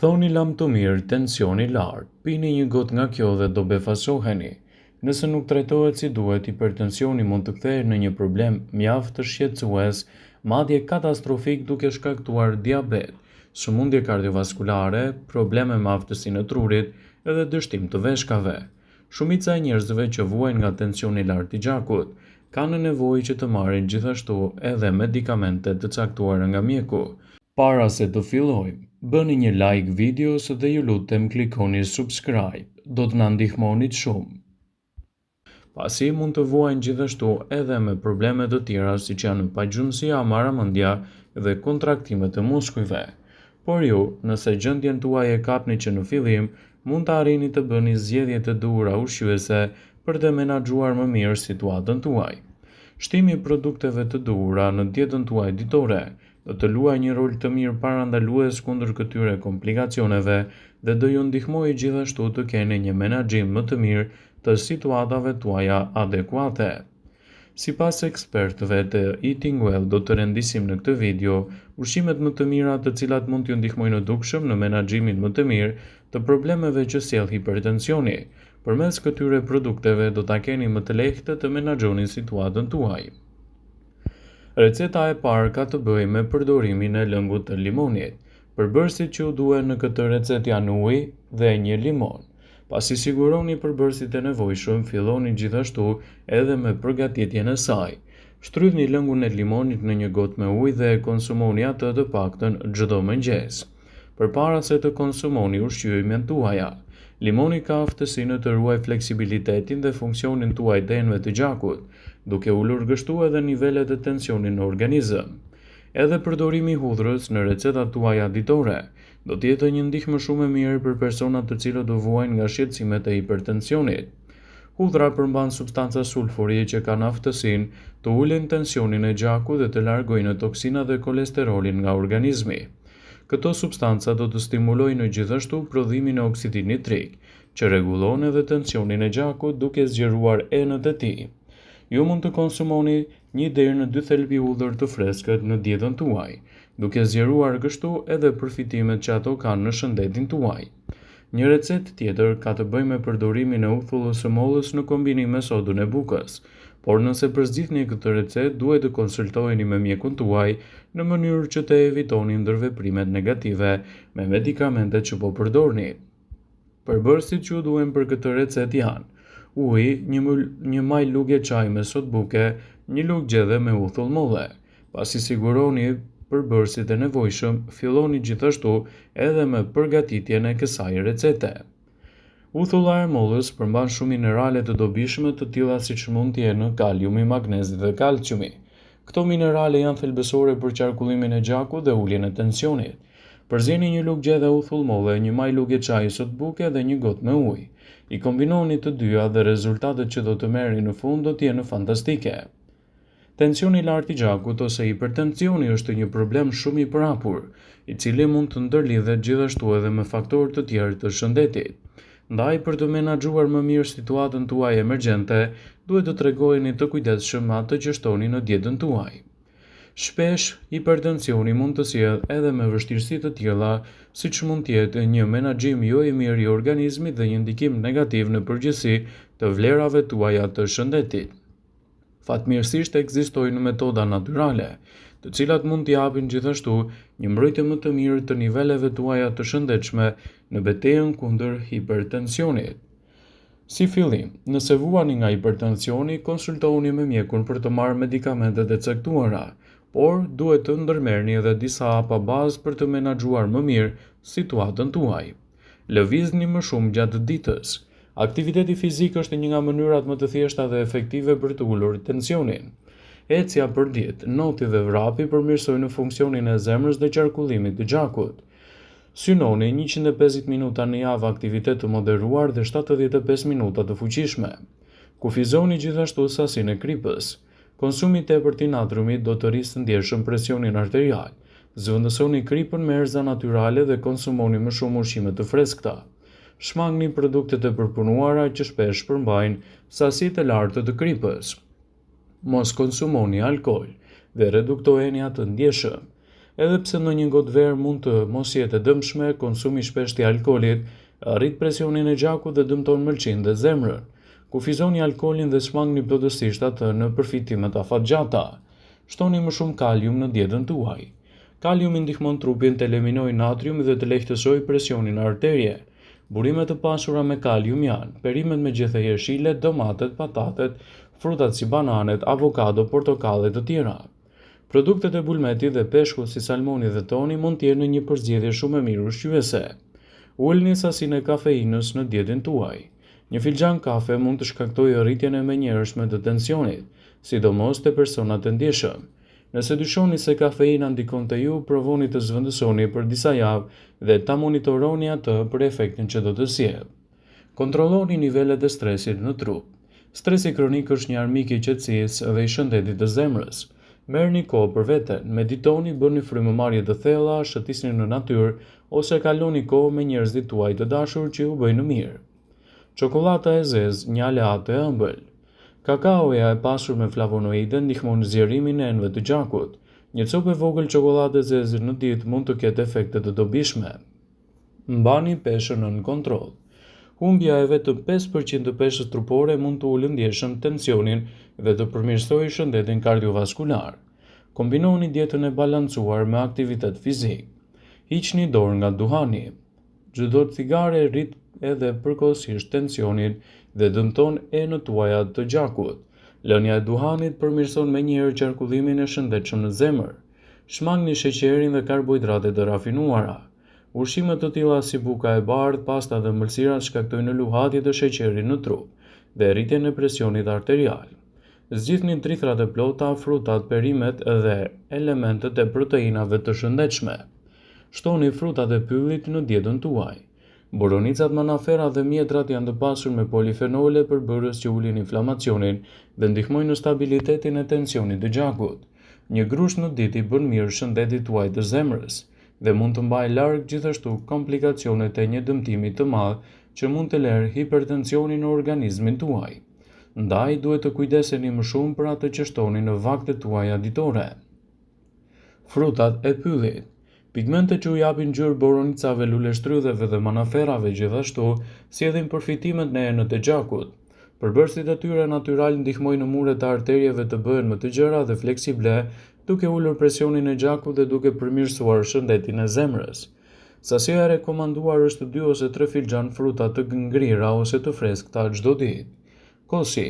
Thoni lamtumirë tensioni i lartë, pini një gotë nga kjo dhe do befasoheni. Nëse nuk trajtohet si duhet, hipertensioni mund të kthehet në një problem mjaft shqetësues, madje katastrofik duke shkaktuar diabet, sëmundje kardiovaskulare, probleme me aftësinë e trurit dhe dështim të veshkave. Shumica e njerëzve që vuajnë nga tensioni i lartë i gjakut, kanë nevojë që të marrin gjithashtu edhe medikamente të caktuara nga mjeku. Para se të fillojmë, bëni një like videos dhe ju lutem klikoni subscribe, do të na ndihmonit shumë. Pasi mund të vuajnë gjithashtu edhe me probleme të tjera siç janë pagjumësia, marramendja dhe kontraktimet e muskujve. Por ju, nëse gjendjen tuaj e kapni që në fillim, mund të arrini të bëni zgjedhje të duhura ushqyese për të menaxhuar më mirë situatën tuaj. Shtimi i produkteve të duhura në dietën tuaj ditore do të luajë një rol të mirë parandalues kundër këtyre komplikacioneve dhe do ju ndihmojë gjithashtu të keni një menaxhim më të mirë të situatave tuaja adekuate. Sipas ekspertëve të Eating Well do të rendisim në këtë video ushqimet më të mira të cilat mund t'ju ndihmojnë dukshëm në menaxhimin më të mirë të problemeve që sjell hipertensioni. Përmes këtyre produkteve do ta keni më të lehtë të menaxhoni situatën tuaj. Receta e parë ka të bëjë me përdorimin e lëngut të limonit. Përbërësit që ju duhen në këtë recetë janë uji dhe një limon. Pasi siguroni përbërësit e nevojshëm, filloni gjithashtu edhe me përgatitjen e saj. Shtrydhni lëngun e limonit në një gotë me ujë dhe e konsumoni atë të paktën çdo mëngjes. Përpara se të konsumoni ushqimet tuaja. Limoni ka aftësinë të ruajë fleksibilitetin dhe funksionin tuaj të enëve të gjakut, duke ulur kështu edhe nivelet e tensionit në organizëm. Edhe përdorimi i hudhrës në recetat tuaja ditore do të jetë një ndihmë shumë e mirë për personat të cilët do vuajnë nga shqetësimet e hipertensionit. Hudhra përmban substanca sulfuri që kanë aftësinë të ulin tensionin e gjakut dhe të largojnë toksinat dhe kolesterolin nga organizmi. Këto substanca do të stimulojnë gjithashtu prodhimin e oksidit nitrik, që rregullon edhe tensionin e gjakut duke zgjeruar enët e tij. Ju mund të konsumoni një deri në dy thelbi hudhër të freskët në dietën tuaj, duke zgjeruar kështu edhe përfitimet që ato kanë në shëndetin tuaj. Një recetë tjetër ka të bëjë me përdorimin e uthullës së mollës në kombinim me sodën e bukës. Por nëse përzgjidhni këtë recetë, duhet të konsultoheni me mjekun tuaj në mënyrë që të evitoni ndërveprimet negative me medikamentet që po përdorni. Përbërësit që ju duhen për këtë recetë janë: uji, një, një majë luge çaji me sodë buke, një lugë gjedhe me uthull molle. Pasi siguroni përbërësit e nevojshëm, filloni gjithashtu edhe me përgatitjen e kësaj recete. Uthulla e mollës përmban shumë minerale të dobishme të tilla siç mund të jenë kaliumi, magnezi dhe kalciumi. Këto minerale janë thelbësore për qarkullimin e gjakut dhe uljen e tensionit. Përzieni një lugë gjedhe uthull molle, një majë luge çaji sodë buke dhe një gotë me ujë. I kombinoni të dyja dhe rezultatet që do të merrni në fund do të jenë fantastike. Tensioni i lartë i gjakut ose hipertensioni është një problem shumë i përhapur, i cili mund të ndërlidhet gjithashtu edhe me faktorë të tjerë të shëndetit. Ndaj, për të menaxhuar më mirë situatën tuaj emergjente, duhet të tregoheni të kujdesshëm me atë që shtoni në dietën tuaj. Shpesh, hipertensioni mund të sjellë edhe me vështirësi të tilla, siç mund të jetë një menaxhim jo i mirë i organizmit dhe një ndikim negativ në përgjithësi të vlerave tuaja të shëndetit. Fatmirësisht ekzistojnë metoda natyrale, të cilat mund t'i japin gjithashtu një mbrojtje më të mirë të niveleve tuaja të shëndetshme në betejën kundër hipertensionit. Si fillim, nëse vuani nga hipertensioni, konsultohuni me mjekun për të marrë medikamentet e caktuara, por duhet të ndërmerrni edhe disa hapa bazë për të menaxhuar më mirë situatën tuaj. Lëvizni më shumë gjatë ditës. Aktiviteti fizik është një nga mënyrat më të thjeshta dhe efektive për të ulur tensionin. Ecja përditë, noti dhe vrapi përmirësojnë funksionin e zemrës dhe qarkullimit të gjakut. Synoni 150 minuta në javë aktivitet të moderuar dhe 75 minuta të fuqishme. Kufizoni gjithashtu sasinë e kripës. Konsumi i tepërt i natriumit do të rrisë ndjeshëm presionin arterial. Zëvendësoni kripën me erëza natyrale dhe konsumoni më shumë ushqime të freskëta. Shmangni produktet e përpunuara që shpesh përmbajnë sasi të larta të kripës. Mos konsumoni alkool dhe reduktojeni atë ndjeshëm. Edhe pse ndonjë gotë verë mund të mos jetë e dëmshme, konsumi i shpeshtë i alkoolit rrit presionin e gjakut dhe dëmton mëlçinë dhe zemrën. Kufizoni alkoolin dhe shmangni plotësisht atë në përfitimet afatgjata. Shtoni më shumë kalium në dietën tuaj. Kaliumi ndihmon trupin të eliminojë natriumin dhe të lehtësojë presionin në arterie. Burime të pasura me kalium janë, perimet me gjethe jeshile, domatet, patatet, frutat si bananet, avokado, portokalli e të tjera. Produktet e bulmetit dhe peshkut si salmoni dhe toni mund të jenë një përzgjedhje shumë e mirë ushqyese. Ulni sasinë e kafeinës në dietën tuaj. Një filxhan kafe mund të shkaktojë rritjen e menjëhershme të tensionit, sidomos te personat e ndjeshëm. Nëse dyshoni se kafeina ndikon te ju, provoni të zëvendësoni për disa javë dhe ta monitoroni atë për efektin që do të sjellë. Kontrolloni nivelet e stresit në trup. Stresi kronik është një armik i qetësisë dhe i shëndetit të zemrës. Merrni kohë për veten, meditoni, bëni frymëmarrje të thella, shëtisni në natyrë ose kaloni kohë me njerëzit tuaj të dashur që ju bëjnë mirë. Çokollata e zezë, një aleate e ëmbël. Kakaoja e pasur me flavonoide ndihmon zgjerimin e enëve të gjakut. Një copë e vogël çokollatë e zezë në ditë mund të ketë efekte të dobishme. Mbani peshën nën kontroll. Humbja e vetëm 5% të peshës trupore mund të ulë ndjeshëm tensionin dhe të përmirësojë shëndetin kardiovaskular. Kombinoni dietën e balancuar me aktivitet fizik. Hiqni dorë nga duhani. Çdo cigare rrit edhe përkohësisht tensionin dhe dëmton enët tuaja të gjakut. Lënia e duhanit përmirëson menjëherë qarkullimin e shëndetshëm në zemër. Shmangni sheqerin dhe karbohidratet e rafinuara. Ushqime të tilla si buka e bardhë, pasta dhe ëmbëlsirat shkaktojnë luhatje të sheqerit në trup dhe rritjen e presionit arterial. Zgjidhni drithërat e plota, frutat, perimet dhe elementët e proteinave të shëndetshme. Shtoni frutat e pyllit në dietën tuaj. Boronicat, manaferrat dhe mjedrat janë të pasur me polifenole, përbërës që ulin inflamacionin dhe ndihmojnë në stabilitetin e tensionit të gjakut. Një grusht në ditë i bën mirë shëndetit tuaj të zemrës dhe mund të mbajë larg gjithashtu komplikacionet e një dëmtimi të madh që mund të lerë hipertensioni në organizmin tuaj. Ndaj duhet të kujdeseni më shumë për atë që shtoni në vaktet tuaja ditore. Frutat e pyllit. Pigmentet që u japin ngjyrë boronicave, luleshtrydheve dhe manaferrave gjithashtu sjellin përfitimet në enët e gjakut. Përbërësit e tyre natyralë ndihmojnë muret e arterieve të bëhen më të gjera dhe fleksible, duke ulur presionin e gjakut dhe duke përmirësuar shëndetin e zemrës. Sasia e rekomanduar është 2 ose 3 filxhanë fruta të ngrira ose të freskëta çdo ditë. Kosi.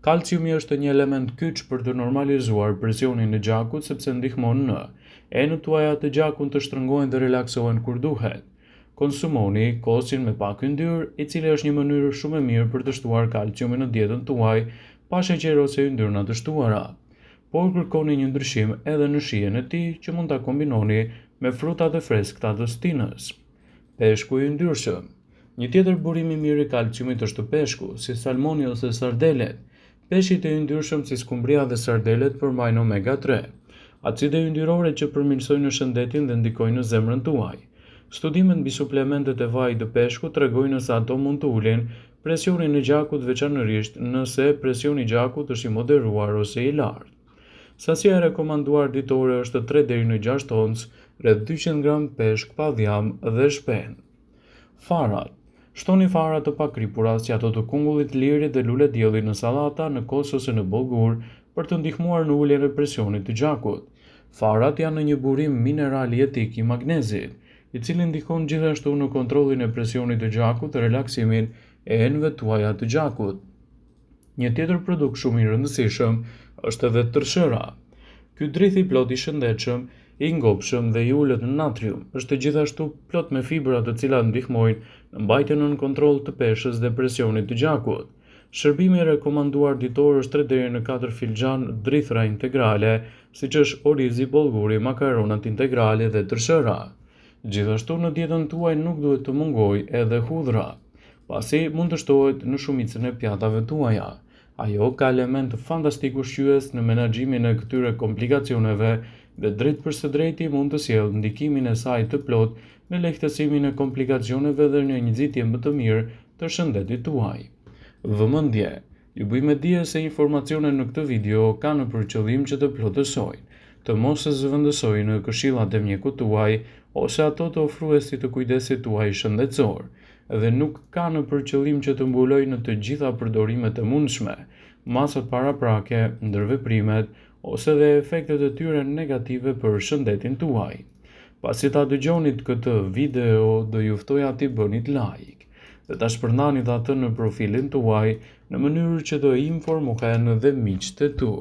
Kalciumi është një element kyç për të normalizuar presionin e gjakut sepse ndihmon në enët tuaja të gjakut të shtrëngohen dhe relaksohen kur duhet. Konsumoni kosin me pak yndyrë, i cili është një mënyrë shumë e mirë për të shtuar kalciumin në dietën tuaj pa sheqer ose yndyrna të shtuara. Por kërkoni një ndryshim edhe në shijen e tij që mund ta kombinoni me frutat e freskëta të stinës. Peshku i yndyrshëm. Një tjetër burim i mirë i kalciumit është peshku, si salmoni ose sardelet. Peshqit e yndyrshëm si skumbria dhe sardelet përmbajnë omega 3, acide yndyrore që përmirësojnë shëndetin dhe ndikojnë në zemrën tuaj. Studimet mbi suplementet e vajit të peshkut tregojnë se ato mund të ulin presionin e gjakut veçanërisht nëse presioni i gjakut është i moderuar ose i lartë. Sasia e rekomanduar ditore është 3 deri në 6 ons, rreth 200 gram peshk pa dhjamë dhe shpend. Farat. Shtoni fara të pakripura si ato të kungullit, lirit dhe lulediellit në sallata, në kos ose në bollgur për të ndihmuar në uljen e presionit të gjakut. Farat janë një burim mineral jetik i magnezit, i cili ndikon gjithashtu në kontrollin e presionit të gjakut dhe relaksimin e enëve tuaja të gjakut. Një tjetër produkt shumë i rëndësishëm është edhe tërshëra. Ky drith i plotë i shëndetshëm, i ngopshëm dhe i ulët në natrium, është gjithashtu plot me fibra të cilat ndihmojnë në mbajtjen nën kontroll të peshës dhe presionit të gjakut. Shërbimi i rekomanduar ditor është 3 deri në 4 filxhanë drithëra integrale, siç është orizi, bollguri, makaronat integrale dhe tërshëra. Gjithashtu në dietën tuaj nuk duhet të mungojë edhe hudhra, pasi mund të shtohet në shumicën e pjatave tuaja. Ajo ka elementë fantastik ushqyes në menaxhimin e këtyre komplikacioneve dhe drejtpërsëdrejti mund të sjellë ndikimin e saj të plotë në lehtësimin e komplikacioneve dhe në një nxitje më të mirë të shëndetit tuaj. Vëmendje! Ju bëj me dije se informacionet në këtë video kanë për qëllim që të plotësojnë. të mos zëvendësojnë këshillat e mjekut tuaj ose ato të ofruesit të kujdesit tuaj shëndetësor dhe nuk kanë për qëllim që të mbulojnë të gjitha përdorimet e mundshme, masat paraprake, ndërveprimet ose dhe efektet e tyre negative për shëndetin tuaj. Pasi ta dëgjonit këtë video, do ju ftoja t'i bënit like dhe ta shpërndanit atë në profilin tuaj në mënyrë që të informohen dhe miqtë e tu.